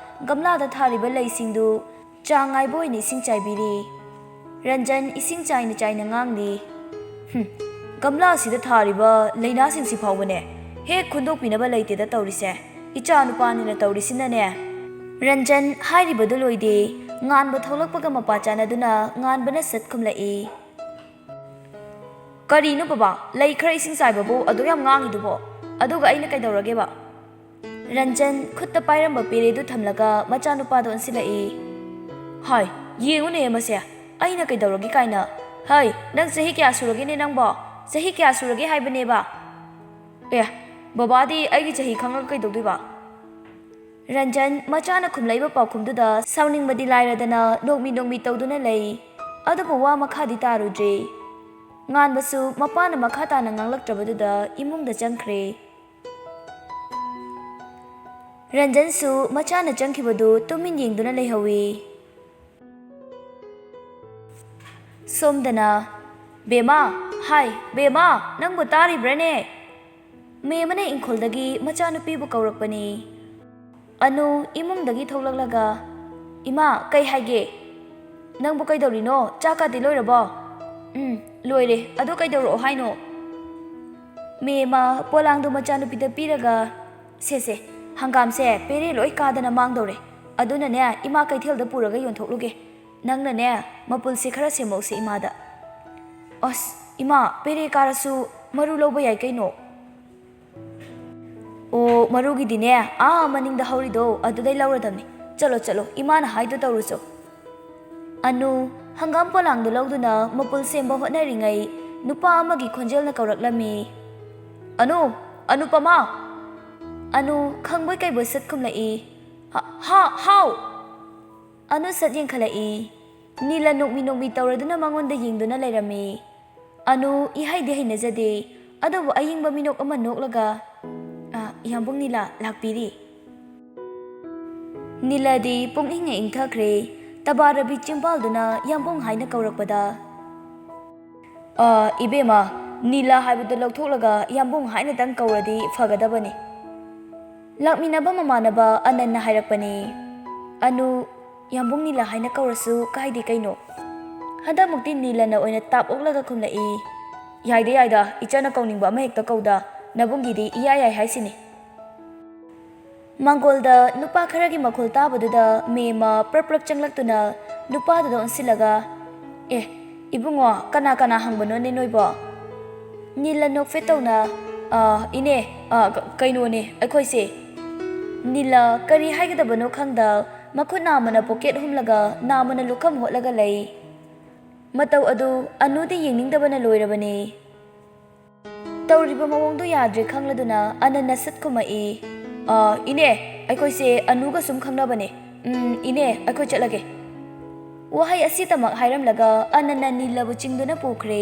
ꯒꯝꯂꯥꯗ ꯊꯥꯔꯤꯕ ꯂꯩꯁꯤꯡꯗꯨ ꯆꯥꯡ ꯉꯥꯏꯕ ꯑꯣꯏꯅ ꯏꯁꯤꯡ ꯆꯥꯏꯕꯤꯔꯤ꯫ ꯔꯟꯖꯟ ꯏꯁꯤꯡ ꯆꯥꯏꯅ ꯆꯥꯏꯅ ꯉꯥꯡꯂꯤ꯫ "ꯍꯨꯝ, ꯒꯝꯂꯥ ꯑꯁꯤꯗ ꯊꯥꯔꯤꯕ ꯂꯩꯅꯥꯁꯤꯡꯁꯤ ꯐꯥꯎꯕꯅꯦ ꯍꯦꯛ ꯈꯨꯟꯗꯣꯛꯄꯤꯅꯕ ꯂꯩꯇꯦꯗ ꯇꯧꯔꯤꯁꯦ꯫ ꯏꯆꯥ ꯅꯨꯄꯥꯅꯤꯅ ꯇꯧꯔꯤꯁꯤꯅꯅꯦ꯫" ꯔꯟꯖꯟ ꯍꯥꯏꯔꯤꯕꯗꯨ ꯂꯣꯏꯗꯦ꯫ ꯉꯥꯟꯕ ꯊꯣꯛꯂꯛꯄꯒ ꯃꯄꯥ ꯆꯥꯟꯅꯗꯨꯅ ꯉꯥꯟꯕꯅ ꯁꯠ ꯈꯨꯝꯂꯛꯏ꯫ "ꯀꯔꯤꯅꯣ ꯕꯕꯥ, ꯂꯩ ꯈꯔ ꯏꯁꯤꯡ ꯆꯥꯏꯕꯕꯨ ꯑꯗꯨꯛ ꯌꯥꯝ ꯉꯥꯡꯉꯤꯗꯨꯕꯣ? ꯑꯗꯨꯒ ꯑꯩꯅ ꯀꯩꯗꯧꯔꯒꯦꯕ?" ꯔꯟꯖꯟ ꯈꯨꯠꯇ ꯄꯥꯏꯔꯝꯕ ꯄꯦꯔꯦꯗꯨ ꯊꯝꯂꯒ ꯃꯆꯥꯅꯨꯄꯥꯗ ꯑꯣꯟꯁꯤꯜꯂꯛꯏ꯫ "ꯍꯥꯏ, ꯌꯦꯡꯉꯨꯅꯦ ꯃꯁꯦ, ꯑꯩꯅ ꯀꯩꯗꯧꯔꯒꯦ ꯀꯥꯏꯅ꯫ ꯍꯩ, ꯅꯪ ꯆꯍꯤ ꯀꯌꯥ ꯁꯨꯔꯒꯦꯅꯦ ꯅꯪꯕꯣ? ꯆꯍꯤ ꯀꯌꯥ ꯁꯨꯔꯒꯦ ꯍꯥꯏꯕꯅꯦꯕ?" "ꯑꯦ, ꯕꯕꯥꯗꯤ ꯑꯩꯒꯤ ꯆꯍꯤ ꯈꯪꯉꯒ ꯀꯩꯗꯧꯗꯣꯏꯕ?" ꯔꯟꯖꯟ ꯃꯆꯥꯅ ꯈꯨꯝꯂꯛꯏꯕ ꯄꯥꯎꯈꯨꯝꯗꯨꯗ ꯁꯥꯎꯅꯤꯡꯕꯗꯤ ꯂꯥꯏꯔꯗꯅ ꯅꯣꯛꯃꯤ ꯅꯣꯛꯃꯤ ꯇꯧꯗꯨꯅ ꯂꯩ꯫ ꯑꯗꯨꯕꯨ ꯋꯥ ꯃꯈꯥꯗꯤ ꯇꯥꯔꯨꯗ꯭ꯔꯦ꯫ ꯉꯥꯟꯕꯁꯨ ꯃꯄꯥꯅ ꯃꯈꯥ ꯇꯥꯅ ꯉꯥꯡꯂꯛꯇ꯭ꯔꯕꯗꯨꯗ ꯏꯃꯨꯡꯗ ꯆꯪꯈ꯭ꯔꯦ꯫ ꯔꯟꯖꯟꯁꯨ ꯃꯆꯥꯅ ꯆꯪꯈꯤꯕꯗꯨ ꯇꯨꯃꯤꯟ ꯌꯦꯡꯗꯨꯅ ꯂꯩꯍꯧꯏ꯫ ꯁꯣꯝꯗꯅ, "ꯕꯦꯃꯥ, ꯍꯥꯏ, ꯕꯦꯃꯥ, ꯅꯪꯕꯨ ꯇꯥꯔꯤꯕ꯭ꯔꯥꯅꯦ?" ꯃꯦꯝꯃꯅ ꯏꯪꯈꯣꯜꯗꯒꯤ ꯃꯆꯥꯅꯨꯄꯤꯕꯨ ꯀꯧꯔꯛꯄꯅꯤ꯫ ꯑꯅꯨ ꯏꯃꯨꯡꯗꯒꯤ ꯊꯣꯛꯂꯛꯂꯒ, "ꯏꯃꯥ, ꯀꯩ ꯍꯥꯏꯒꯦ? ꯅꯪꯕꯨ ꯀꯩꯗꯧꯔꯤꯅꯣ? ꯆꯥꯛꯀꯗꯤ ꯂꯣꯏꯔꯕꯣ?" "ꯎꯝ, ꯂꯣꯏꯔꯦ꯫ ꯑꯗꯣ ꯀꯩꯗꯧꯔꯛꯑꯣ ꯍꯥꯏꯅꯣ?" ꯃꯦꯝꯃ ꯄꯣꯂꯥꯡꯗꯣ ꯃꯆꯥꯅꯨꯄꯤꯗ ꯄꯤꯔꯒ, "ꯁꯦ, ꯁꯦ, ꯍꯪꯒꯥꯝꯁꯦ ꯄꯦꯔꯦ ꯂꯣꯏ ꯀꯥꯗꯅ ꯃꯥꯡꯗꯧꯔꯦ꯫ ꯑꯗꯨꯅꯅꯦ, ꯏꯃꯥ ꯀꯩꯊꯦꯜꯗ ꯄꯨꯔꯒ ꯌꯣꯟꯊꯣꯛꯂꯨꯒꯦ꯫ ꯅꯪꯅꯅꯦ, ꯃꯄꯨꯜꯁꯦ ꯈꯔ ꯁꯦꯝꯃꯛꯎꯁꯦ ꯏꯃꯥꯗ꯫" "ꯑꯁ, ꯏꯃꯥ, ꯄꯦꯔꯦ ꯀꯥꯔꯁꯨ ꯃꯔꯨ ꯂꯧꯕ ꯌꯥꯏ ꯀꯩꯅꯣ?" "ꯑꯣ, ꯃꯔꯨꯒꯤꯗꯤꯅꯦ, ꯑꯥ ꯃꯅꯤꯡꯗ ꯍꯧꯔꯤꯗꯣ, ꯑꯗꯨꯗꯩ ꯂꯧꯔꯗꯝꯅꯤ꯫ ꯆꯠꯂꯣ, ꯆꯠꯂꯣ, ꯏꯃꯥꯅ ꯍꯥꯏꯗꯣ ꯇꯧꯔꯨꯆꯣ꯫" ꯑꯅꯨ ꯍꯪꯒꯥꯝ ꯄꯣꯂꯥꯡꯗꯣ ꯂꯧꯗꯨꯅ ꯃꯄꯨꯜ ꯁꯦꯝꯕ ꯍꯣꯠꯅꯔꯤꯉꯩ ꯅꯨꯄꯥ ꯑꯃꯒꯤ ꯈꯣꯟꯖꯦꯜꯅ ꯀꯧꯔꯛꯂꯝꯃꯤ꯫ "ꯑꯅꯨ! ꯑꯅꯨꯄꯃꯥ!" ꯑꯅꯨ ꯈꯪꯕꯣꯏ ꯀꯩꯕꯣꯏ ꯁꯠ ꯈꯨꯝꯂꯛꯏ꯫ "ꯍ-, ꯍꯥ-, ꯍꯥꯎ!" ꯑꯅꯨ ꯁꯠ ꯌꯦꯡꯈꯠꯂꯛꯏ꯫ ꯅꯤꯂ ꯅꯣꯛꯃꯤ ꯅꯣꯛꯃꯤ ꯇꯧꯔꯗꯨꯅ ꯃꯉꯣꯟꯗ ꯌꯦꯡꯗꯨꯅ ꯂꯩꯔꯝꯃꯤ꯫ ꯑꯅꯨ ꯏꯍꯩꯗꯤ ꯍꯩꯅꯖꯗꯦ, ꯑꯗꯨꯕꯨ ꯑꯌꯤꯡꯕ ꯃꯤꯅꯣꯛ ꯑꯃ ꯅꯣꯛꯂꯒ, "ꯑ, ꯌꯥꯝꯕꯨꯡ ꯅꯤꯂꯥ ꯂꯥꯛꯄꯤꯔꯤ꯫" ꯅꯤꯂꯥꯗꯤ ꯄꯨꯡꯏꯪꯅ ꯏꯪꯊꯈ꯭ꯔꯦ꯫ ꯇꯕꯥ ꯔꯕꯤ ꯆꯤꯝꯕꯥꯜꯗꯨꯅ ꯌꯥꯝꯕꯨꯡ ꯍꯥꯏꯅ ꯀꯧꯔꯛꯄꯗ, ꯑ, ꯏꯕꯦꯝꯃ, ꯅꯤꯂꯥ ꯍꯥꯏꯕꯗꯨ ꯂꯧꯊꯣꯛꯂꯒ ꯌꯥꯝꯕꯨꯡ ꯍꯥꯏꯅꯗꯪ ꯀꯧꯔꯗꯤ ꯐꯒꯗꯕꯅꯤ꯫ ꯂꯥꯛꯃꯤꯟꯅꯕ ꯃꯃꯥꯟꯅꯕ ꯑꯅꯟꯅ ꯍꯥꯏꯔꯛꯄꯅꯤ꯫ "ꯑꯅꯨ, ꯌꯥꯝꯕꯨꯡ ꯅꯤꯂꯥ ꯍꯥꯏꯅ ꯀꯧꯔꯁꯨ ꯀꯥꯏꯗꯦ ꯀꯩꯅꯣ?" ꯍꯟꯗꯛꯃꯨꯛꯇꯤ ꯅꯤꯂꯥꯅ ꯑꯣꯏꯅ ꯇꯥꯞ ꯑꯣꯛꯂꯒ ꯈꯨꯝꯂꯛꯏ꯫ "ꯌꯥꯏꯗ ꯌꯥꯏꯗ, ꯏꯆꯟꯅ ꯀꯧꯅꯤꯡꯕ ꯑꯃ ꯍꯦꯛꯇ ꯀꯧꯗ, ꯅꯕꯨꯡꯒꯤꯗꯤ ꯏꯌꯥ ꯌꯥꯏ ꯍꯥꯏꯁꯤꯅꯤ"꯫ ꯃꯥꯡꯒꯣꯜꯗ ꯅꯨꯄꯥ ꯈꯔꯒꯤ ꯃꯈꯣꯜ ꯇꯥꯕꯗꯨꯗ ꯃꯦꯝꯃ ꯄ꯭ꯔꯞ ꯄ꯭ꯔꯞ ꯆꯪꯂꯛꯇꯨꯅ ꯅꯨꯄꯥꯗꯨꯗ ꯑꯣꯟꯁꯤꯜꯂꯒ, "ꯑꯦ, ꯏꯕꯨꯡꯉꯣ, ꯀꯅꯥ ꯀꯅꯥ ꯍꯪꯕꯅꯣꯅꯦ ꯅꯣꯏꯕꯣ?" ꯅꯤꯜꯂ ꯅꯣꯛꯐꯦꯠ ꯇꯧꯅ, "ꯑ, ꯏꯅꯦ, ꯑ, ꯀ-, ꯀꯩꯅꯣꯅꯦ, ꯑꯩꯈꯣꯏꯁꯦ"꯫ ꯅꯤꯜꯂ ꯀꯔꯤ ꯍꯥꯏꯒꯗꯕꯅꯣ ꯈꯪꯗ ꯃꯈꯨꯠ ꯅꯥꯝꯃꯅ ꯄꯣꯀꯦꯠ ꯍꯨꯝꯂꯒ ꯅꯥꯝꯃꯅ ꯂꯨꯈꯝ ꯍꯣꯠꯂꯒ ꯂꯩ꯫ ꯃꯇꯧ ꯑꯗꯨ ꯑꯅꯨꯗꯤ ꯌꯦꯡꯅꯤꯡꯗꯕꯅ ꯂꯣꯏꯔꯕꯅꯤ꯫ ꯇꯧꯔꯤꯕ ꯃꯑꯣꯡꯗꯨ ꯌꯥꯗ꯭ꯔꯦ ꯈꯪꯂꯗꯨꯅ ꯑꯅꯟꯅ ꯁꯠ ꯈꯨꯝꯃꯛꯏ, "ꯑ, ꯏꯅꯦ, ꯑꯩꯈꯣꯏꯁꯦ ꯑꯅꯨꯒ ꯁꯨꯝ ꯈꯪꯅꯕꯅꯦ꯫ ꯎꯝ, ꯏꯅꯦ, ꯑꯩꯈꯣꯏ ꯆꯠꯂꯒꯦ"꯫ ꯋꯥꯍꯩ ꯑꯁꯤꯇꯃꯛ ꯍꯥꯏꯔꯝꯂꯒ ꯑꯅꯟꯅ ꯅꯤꯜꯂꯕꯨ ꯆꯤꯡꯗꯨꯅ ꯄꯨꯈ꯭ꯔꯦ꯫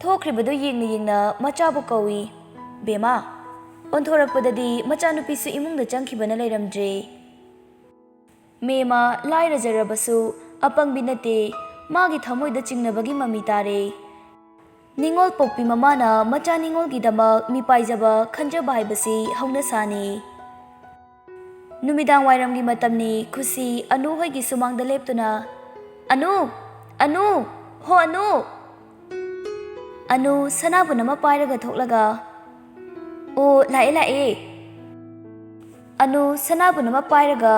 ꯊꯣꯛꯈ꯭ꯔꯤꯕꯗꯨ ꯌꯦꯡꯅ ꯌꯦꯡꯅ ꯃꯆꯥꯕꯨ ꯀꯧꯏ, "ꯕꯦꯃꯥ"꯫ ꯑꯣꯟꯊꯣꯔꯛꯄꯗꯗꯤ ꯃꯆꯥꯅꯨꯄꯤꯁꯨ ꯏꯃꯨꯡꯗ ꯆꯪꯈꯤꯕꯅ ꯂꯩꯔꯝꯗ꯭ꯔꯦ꯫ ꯃꯦꯃ ꯂꯥꯏꯔꯖꯔꯕꯁꯨ ꯑꯄꯪꯕꯤ ꯅꯠꯇꯦ, ꯃꯥꯒꯤ ꯊꯃꯣꯏꯗ ꯆꯤꯡꯅꯕꯒꯤ ꯃꯃꯤ ꯇꯥꯔꯦ꯫ ꯅꯤꯉꯣꯜ ꯄꯣꯛꯄꯤ ꯃꯃꯥꯅ ꯃꯆꯥ ꯅꯤꯉꯣꯜꯒꯤꯗꯃꯛ ꯃꯤꯄꯥꯏꯖꯕ ꯈꯟꯖꯕ ꯍꯥꯏꯕꯁꯤ ꯍꯧꯅꯁꯥꯅꯤ꯫ ꯅꯨꯃꯤꯗꯥꯡ ꯋꯥꯏꯔꯝꯒꯤ ꯃꯇꯝꯅꯤ꯫ ꯈꯨꯁꯤ ꯑꯅꯨ ꯍꯣꯏꯒꯤ ꯁꯨꯃꯥꯡꯗ ꯂꯦꯞꯇꯨꯅ, "ꯑꯅꯨ! ꯑꯅꯨ! ꯍꯣ ꯑꯅꯨ!" ꯑꯅꯨ ꯁꯅꯥꯕꯨꯟ ꯑꯃ ꯄꯥꯏꯔꯒ ꯊꯣꯛꯂꯒ, "ꯑꯣ, ꯂꯥꯛꯑꯦ, ꯂꯥꯛꯑꯦ"꯫ ꯑꯅꯨ ꯁꯅꯥꯕꯨꯟ ꯑꯃ ꯄꯥꯏꯔꯒ,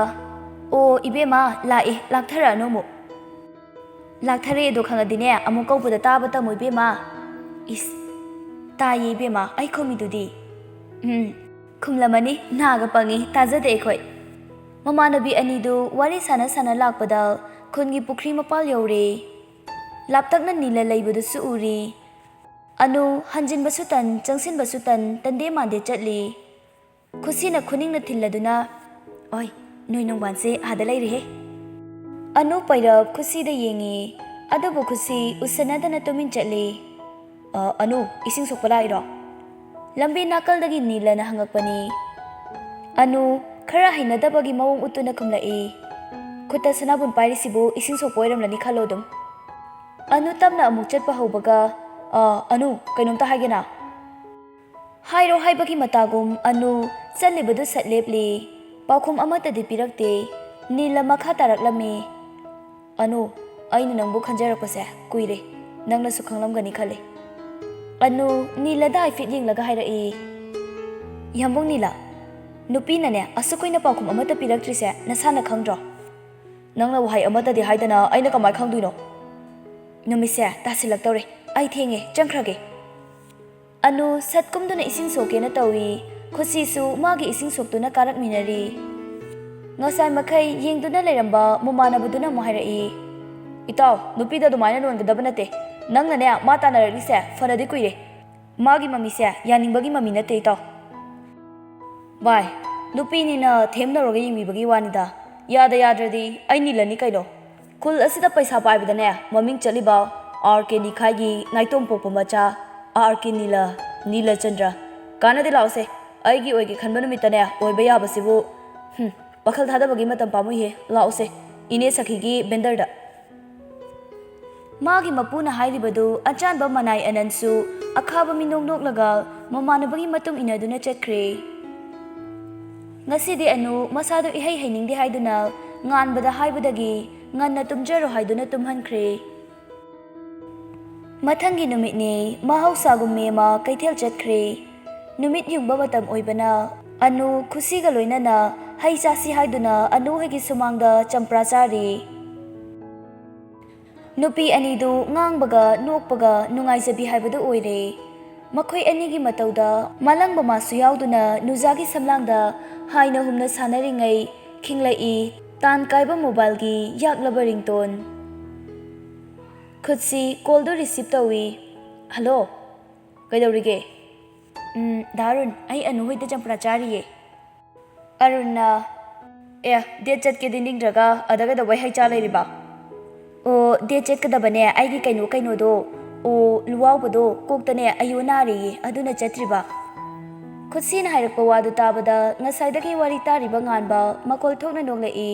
"ꯑꯣ, ꯏꯕꯦꯝꯃ, ꯂꯥꯛꯑꯦ, ꯂꯥꯛꯊꯔꯛꯑꯅꯨ ꯑꯃꯨꯛ"꯫ "ꯂꯥꯛꯊꯔꯛꯑꯦꯗꯣ ꯈꯪꯉꯗꯤꯅꯦ, ꯑꯃꯨꯛ ꯀꯧꯕꯗ ꯇꯥꯕ ꯇꯝꯃꯨ ꯏꯕꯦꯝꯃ"꯫ "ꯏꯁ, ꯇꯥꯏꯌꯦ ꯏꯕꯦꯝꯃ, ꯑꯩ ꯈꯨꯝꯃꯤꯗꯨꯗꯤ"꯫ "ꯎꯝ, ꯈꯨꯝꯂꯝꯃꯅꯤ, ꯅꯥꯒ ꯄꯪꯉꯤ, ꯇꯥꯖꯗꯦ ꯑꯩꯈꯣꯏ"꯫ ꯃꯃꯥꯟꯅꯕꯤ ꯑꯅꯤꯗꯨ ꯋꯥꯔꯤ ꯁꯥꯟꯅ ꯁꯥꯟꯅ ꯂꯥꯛꯄꯗ ꯈꯨꯟꯒꯤ ꯄꯨꯈ꯭ꯔꯤ ꯃꯄꯥꯜ ꯌꯧꯔꯦ꯫ ꯂꯥꯞꯇꯛꯅ ꯅꯤꯜꯂ ꯂꯩꯕꯗꯨꯁꯨ ꯎꯔꯤ꯫ ꯑꯅꯨ ꯍꯟꯖꯤꯟꯕꯁꯨ ꯇꯟ, ꯆꯪꯁꯤꯟꯕꯁꯨ ꯇꯟ, ꯇꯟꯗꯦ ꯃꯥꯟꯗꯦ ꯆꯠꯂꯤ꯫ ꯈꯨꯁꯤꯅ ꯈꯨꯅꯤꯡꯅ ꯊꯤꯜꯂꯗꯨꯅ, "ꯑꯣꯏ, ꯅꯣꯏ ꯅꯣꯡꯕꯥꯟꯁꯦ ꯑꯥꯗ ꯂꯩꯔꯦꯍꯦ"꯫ ꯑꯅꯨ ꯄꯩꯔꯞ ꯈꯨꯁꯤꯗ ꯌꯦꯡꯉꯤ, ꯑꯗꯨꯕꯨ ꯈꯨꯁꯤ ꯎꯁꯟꯅꯗꯅ ꯇꯨꯃꯤꯟ ꯆꯠꯂꯤ꯫ "ꯑ, ꯑꯅꯨ, ꯏꯁꯤꯡ ꯁꯣꯛꯄ ꯂꯥꯛꯏꯔꯣ?" ꯂꯝꯕꯤ ꯅꯥꯀꯜꯗꯒꯤ ꯅꯤꯂꯅ ꯍꯪꯉꯛꯄꯅꯤ꯫ ꯑꯅꯨ ꯈꯔ ꯍꯩꯅꯗꯕꯒꯤ ꯃꯑꯣꯡ ꯎꯠꯇꯨꯅ ꯈꯨꯝꯂꯛꯏ, "ꯈꯨꯠꯇ ꯁꯅꯥꯕꯨꯟ ꯄꯥꯏꯔꯤꯁꯤꯕꯨ ꯏꯁꯤꯡ ꯁꯣꯛꯄ ꯑꯣꯏꯔꯝꯂꯅꯤ ꯈꯜꯂꯣ ꯑꯗꯨꯝ"꯫ ꯑꯅꯨ ꯇꯞꯅ ꯑꯃꯨꯛ ꯆꯠꯄ ꯍꯧꯕꯒ, "ꯑ, ꯑꯅꯨ, ꯀꯩꯅꯣꯝꯇ ꯍꯥꯏꯒꯦꯅ?" ꯍꯥꯏꯔꯣ ꯍꯥꯏꯕꯒꯤ ꯃꯇꯥꯒꯨꯝ ꯑꯅꯨ ꯆꯠꯂꯤꯕꯗꯨ ꯁꯠ ꯂꯦꯞꯂꯤ꯫ ꯄꯥꯎꯈꯨꯝ ꯑꯃꯠꯇꯗꯤ ꯄꯤꯔꯛꯇꯦ꯫ ꯅꯤꯜꯂ ꯃꯈꯥ ꯇꯥꯔꯛꯂꯝꯃꯤ꯫ "ꯑꯅꯨ, ꯑꯩꯅ ꯅꯪꯕꯨ ꯈꯟꯖꯔꯛꯄꯁꯦ ꯀꯨꯏꯔꯦ꯫ ꯅꯪꯅꯁꯨ ꯈꯪꯂꯝꯒꯅꯤ ꯈꯜꯂꯤ꯫" ꯑꯅꯨ ꯅꯤꯜꯂꯗ ꯍꯥꯏꯐꯦꯠ ꯌꯦꯡꯂꯒ ꯍꯥꯏꯔꯛꯏ, "ꯌꯥꯝꯕꯨꯡ ꯅꯤꯜꯂ, ꯅꯨꯄꯤꯅꯅꯦ ꯑꯁꯨꯛ ꯀꯨꯏꯅ ꯄꯥꯎꯈꯨꯝ ꯑꯃꯠꯇ ꯄꯤꯔꯛꯇ꯭ꯔꯤꯁꯦ ꯅꯁꯥꯅ ꯈꯪꯗ꯭ꯔꯣ?" "ꯅꯪꯅꯕꯨ ꯍꯥꯏ ꯑꯃꯠꯇꯗꯤ ꯍꯥꯏꯗꯅ ꯑꯩꯅ ꯀꯃꯥꯏ ꯈꯪꯗꯣꯏꯅꯣ?" "ꯅꯨꯃꯤꯠꯁꯦ ꯇꯥꯁꯤꯜꯂꯛꯇꯧꯔꯦ꯫ ꯑꯩ ꯊꯦꯡꯉꯦ, ꯆꯪꯈ꯭ꯔꯒꯦ꯫" ꯑꯅꯨ ꯁꯠ ꯀꯨꯝꯗꯨꯅ ꯏꯁꯤꯡ ꯁꯣꯛꯀꯦꯅ ꯇꯧꯏ꯫ ꯈꯨꯠꯁꯤꯁꯨ ꯃꯥꯒꯤ ꯏꯁꯤꯡ ꯁꯣꯛꯇꯨꯅ ꯀꯥꯔꯛꯃꯤꯟꯅꯔꯤ꯫ ꯉꯁꯥꯏ ꯃꯈꯩ ꯌꯦꯡꯗꯨꯅ ꯂꯩꯔꯝꯕ ꯃꯃꯥꯟꯅꯕꯗꯨꯅ ꯑꯃꯨꯛ ꯍꯥꯏꯔꯛꯏ, "ꯏꯇꯥꯎ, ꯅꯨꯄꯤꯗ ꯑꯗꯨꯃꯥꯏꯅ ꯅꯣꯟꯒꯗꯕ ꯅꯠꯇꯦ꯫ ꯅꯪꯅꯅꯦ ꯃꯥ ꯇꯥꯟꯅꯔꯛꯂꯤꯁꯦ ꯐꯅꯗꯤ ꯀꯨꯏꯔꯦ꯫ ꯃꯥꯒꯤ ꯃꯃꯤꯁꯦ ꯌꯥꯅꯤꯡꯕꯒꯤ ꯃꯃꯤ ꯅꯠꯇꯦ, ꯏꯇꯥꯎ꯫" "ꯚꯥꯏ, ꯅꯨꯄꯤꯅꯤꯅ ꯊꯦꯝꯅꯔꯒ ꯌꯦꯡꯕꯤꯕꯒꯤ ꯋꯥꯅꯤꯗ꯫ ꯌꯥꯗ ꯌꯥꯗ꯭ꯔꯗꯤ ꯑꯩ ꯅꯤꯜꯂꯅꯤ ꯀꯩꯅꯣ꯫ ꯈꯨꯜ ꯑꯁꯤꯗ ꯄꯩꯁꯥ ꯄꯥꯏꯕꯗꯅꯦ ꯃꯃꯤꯡ ꯆꯠꯂꯤꯕ ꯑꯥꯔ ꯀꯦ ꯅꯤꯈꯥꯏꯒꯤ ꯅꯥꯏꯇꯣꯝ ꯄꯣꯛꯄ ꯃꯆꯥ ꯑꯥꯔ ꯀꯦ ꯅꯤꯂ, ꯅꯤꯂꯆꯟꯗ꯭ꯔ꯫ ꯀꯥꯟꯅꯗꯦ, ꯂꯥꯛꯑꯣꯁꯦ꯫ ꯑꯩꯒꯤ ꯑꯣꯏꯒꯦ ꯈꯟꯕ ꯅꯨꯃꯤꯠꯇꯅꯦ ꯑꯣꯏꯕ ꯌꯥꯕꯁꯤꯕꯨ, ꯍꯨꯝ, ꯋꯥꯈꯜ ꯊꯥꯗꯕꯒꯤ ꯃꯇꯝ ꯄꯥꯝꯃꯨꯏꯍꯦ꯫ ꯂꯥꯛꯑꯣꯁꯦ, ꯏꯅꯦ ꯁꯈꯤꯒꯤ ꯕꯦꯟꯗꯔꯗ꯫" ꯃꯥꯒꯤ ꯃꯄꯨꯅ ꯍꯥꯏꯔꯤꯕꯗꯨ ꯑꯆꯥꯟꯕ ꯃꯅꯥꯏ ꯑꯅꯟꯁꯨ ꯑꯈꯥꯕ ꯃꯤꯅꯣꯛ ꯅꯣꯛꯂꯒ ꯃꯃꯥꯟꯅꯕꯒꯤ ꯃꯇꯨꯡ ꯏꯟꯅꯗꯨꯅ ꯆꯠꯈ꯭ꯔꯦ꯫ ꯉꯁꯤꯗꯤ ꯑꯅꯨ ꯃꯁꯥꯗꯨ ꯏꯍꯩ ꯍꯩꯅꯤꯡꯗꯦ ꯍꯥꯏꯗꯨꯅ ꯉꯥꯟꯕꯗ ꯍꯥꯏꯕꯗꯒꯤ ꯉꯟꯅ ꯇꯨꯝꯖꯔꯣ ꯍꯥꯏꯗꯨꯅ ꯇꯨꯝꯍꯟꯈ꯭ꯔꯦ꯫ ꯃꯊꯪꯒꯤ ꯅꯨꯃꯤꯠꯅꯤ꯫ ꯃꯍꯧꯁꯥꯒꯨꯝ ꯃꯦꯃ ꯀꯩꯊꯦꯜ ꯆꯠꯈ꯭ꯔꯦ꯫ ꯅꯨꯃꯤꯠ ꯌꯨꯡꯕ ꯃꯇꯝ ꯑꯣꯏꯕꯅ ꯑꯅꯨ ꯈꯨꯁꯤꯒ ꯂꯣꯏꯅꯅ ꯍꯩ ꯆꯥꯁꯤ ꯍꯥꯏꯗꯨꯅ ꯑꯅꯨ ꯍꯣꯏꯒꯤ ꯁꯨꯃꯥꯡꯗ ꯆꯝꯄ꯭ꯔꯥ ꯆꯥꯔꯤ꯫ ꯅꯨꯄꯤ ꯑꯅꯤꯗꯨ ꯉꯥꯡꯕꯒ ꯅꯣꯛꯄꯒ ꯅꯨꯡꯉꯥꯏꯖꯕꯤ ꯍꯥꯏꯕꯗꯨ ꯑꯣꯏꯔꯦ꯫ ꯃꯈꯣꯏ ꯑꯅꯤꯒꯤ ꯃꯇꯧꯗ ꯃꯥꯂꯪꯕ ꯃꯥꯁꯨ ꯌꯥꯎꯗꯨꯅ ꯅꯨꯖꯥꯒꯤ ꯁꯝꯂꯥꯡꯗ ꯍꯥꯏꯅ ꯍꯨꯝꯅ ꯁꯥꯟꯅꯔꯤꯉꯩ ꯈꯤꯡꯂꯛꯏ ꯇꯥꯟ ꯀꯥꯏꯕ ꯃꯣꯕꯥꯏꯜꯒꯤ ꯌꯥꯛꯂꯕ ꯔꯤꯡꯇꯣꯟ꯫ ꯈꯨꯠꯁꯤ ꯀꯣꯜꯗꯨ ꯔꯤꯁꯤꯞ ꯇꯧꯏ꯫ "ꯍꯜꯂꯣ, ꯀꯩꯗꯧꯔꯤꯒꯦ?" "ꯎꯝ, ꯗꯥ ꯑꯔꯨꯟ, ꯑꯩ ꯑꯅꯨ ꯍꯣꯏꯗ ꯆꯝꯄ꯭ꯔꯥ ꯆꯥꯔꯤꯌꯦ꯫" ꯑꯔꯨꯟꯅ, "ꯑꯦ, ꯗꯦꯠ ꯆꯠꯀꯦꯗꯤ ꯅꯤꯡꯗ꯭ꯔꯒ ꯑꯗ ꯀꯩꯗꯧꯕꯩ ꯍꯩ ꯆꯥ ꯂꯩꯔꯤꯕ?" "ꯑꯣ, ꯗꯦꯠ ꯆꯠꯀꯗꯕꯅꯦ, ꯑꯩꯒꯤ ꯀꯩꯅꯣ, ꯀꯩꯅꯣꯗꯣ, ꯑꯣ, ꯂꯨꯋꯥꯎꯕꯗꯣ ꯀꯣꯛꯇꯅꯦ ꯑꯌꯣ ꯅꯥꯔꯦꯌꯦ, ꯑꯗꯨꯅ ꯆꯠꯇ꯭ꯔꯤꯕ꯫" ꯈꯨꯠꯁꯤꯅ ꯍꯥꯏꯔꯛꯄ ꯋꯥꯗꯨ ꯇꯥꯕꯗ ꯉꯁꯥꯏꯗꯒꯤ ꯋꯥꯔꯤ ꯇꯥꯔꯤꯕ ꯉꯥꯟꯕ ꯃꯈꯣꯜ ꯊꯣꯛꯅ ꯅꯣꯛꯂꯛꯏ꯫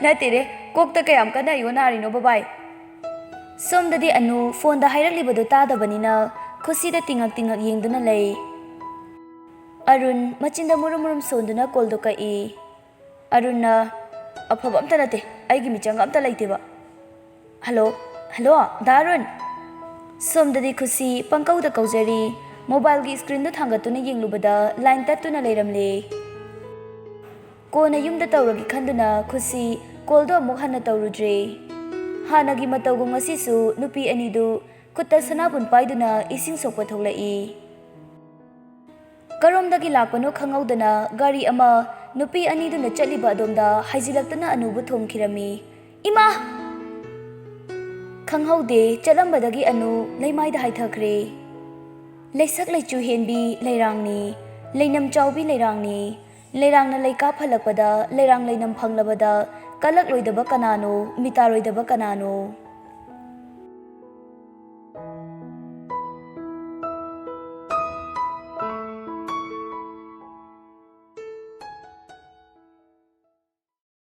"ꯅꯠꯇꯦꯅꯦ, ꯀꯣꯛꯇ ꯀꯌꯥꯝ ꯀꯟꯅ ꯑꯌꯣ ꯅꯥꯔꯤꯅꯣ ꯕꯕꯥꯏ?" ꯁꯣꯝꯗꯗꯤ ꯑꯅꯨ ꯐꯣꯟꯗ ꯍꯥꯏꯔꯛꯂꯤꯕꯗꯨ ꯇꯥꯗꯕꯅꯤꯅ ꯈꯨꯁꯤꯗ ꯇꯤꯡꯉꯛ ꯇꯤꯡꯉꯛ ꯌꯦꯡꯗꯨꯅ ꯂꯩ꯫ ꯑꯔꯨꯟ ꯃꯆꯤꯟꯗ ꯃꯨꯔꯨꯝ ꯃꯨꯔꯨꯝ ꯁꯣꯟꯗꯨꯅ ꯀꯣꯜꯗꯨ ꯀꯛꯏ꯫ ꯑꯔꯨꯟꯅ, "ꯑꯐꯕ ꯑꯝꯇ ꯅꯠꯇꯦ, ꯑꯩꯒꯤ ꯃꯤꯆꯪꯒ ꯑꯝꯇ ꯂꯩꯇꯦꯕ꯫ ꯍꯜꯂꯣ, ꯍꯜꯂꯣ, ꯗꯥ ꯑꯔꯨꯟ!" ꯁꯣꯝꯗꯗꯤ ꯈꯨꯁꯤ ꯄꯪꯀꯧꯗ ꯀꯧꯖꯔꯤ꯫ ꯃꯣꯕꯥꯏꯜꯒꯤ ꯁ꯭ꯀ꯭ꯔꯤꯟꯗꯨ ꯊꯥꯡꯒꯠꯇꯨꯅ ꯌꯦꯡꯂꯨꯕꯗ ꯂꯥꯏꯟ ꯇꯠꯇꯨꯅ ꯂꯩꯔꯝꯂꯦ꯫ ꯀꯣꯟꯅ ꯌꯨꯝꯗ ꯇꯧꯔꯒꯦ ꯈꯟꯗꯨꯅ ꯈꯨꯁꯤ ꯀꯣꯜꯗꯣ ꯑꯃꯨꯛ ꯍꯟꯅ ꯇꯧꯔꯨꯗ꯭ꯔꯦ꯫ ꯍꯥꯟꯅꯒꯤ ꯃꯇꯧꯒꯨꯝ ꯉꯁꯤꯁꯨ ꯅꯨꯄꯤ ꯑꯅꯤꯗꯨ ꯈꯨꯠꯇ ꯁꯅꯥꯕꯨꯟ ꯄꯥꯏꯗꯨꯅ ꯏꯁꯤꯡ ꯁꯣꯛꯄ ꯊꯣꯛꯂꯛꯏ꯫ ꯀꯔꯣꯝꯗꯒꯤ ꯂꯥꯛꯄꯅꯣ ꯈꯪꯍꯧꯗꯅ ꯒꯥꯔꯤ ꯑꯃ ꯅꯨꯄꯤ ꯑꯅꯤꯗꯨꯅ ꯆꯠꯂꯤꯕ ꯑꯗꯣꯝꯗ ꯍꯥꯏꯖꯤꯜꯂꯛꯇꯨꯅ ꯑꯅꯨꯕꯨ ꯊꯣꯝꯈꯤꯔꯝꯃꯤ꯫ "ꯏꯃꯥ!" ꯈꯪꯍꯧꯗꯦ, ꯆꯠꯂꯝꯕꯗꯒꯤ ꯑꯅꯨ ꯂꯩꯃꯥꯏꯗ ꯍꯥꯏꯊꯈ꯭ꯔꯦ꯫ ꯂꯩꯁꯛ ꯂꯩꯆꯨ ꯍꯦꯟꯕꯤ ꯂꯩꯔꯥꯡꯅꯤ, ꯂꯩꯅꯝ ꯆꯥꯎꯕꯤ ꯂꯩꯔꯥꯡꯅꯤ꯫ ꯂꯩꯔꯥꯡꯅ ꯂꯩꯀꯥ ꯐꯜꯂꯛꯄꯗ, ꯂꯩꯔꯥꯡ ꯂꯩꯅꯝ ꯐꯪꯂꯕꯗ ꯀꯜꯂꯛꯂꯣꯏꯗꯕ ꯀꯅꯥꯅꯣ, ꯃꯤꯇꯥꯔꯣꯏꯗꯕ ꯀꯅꯥꯅꯣ?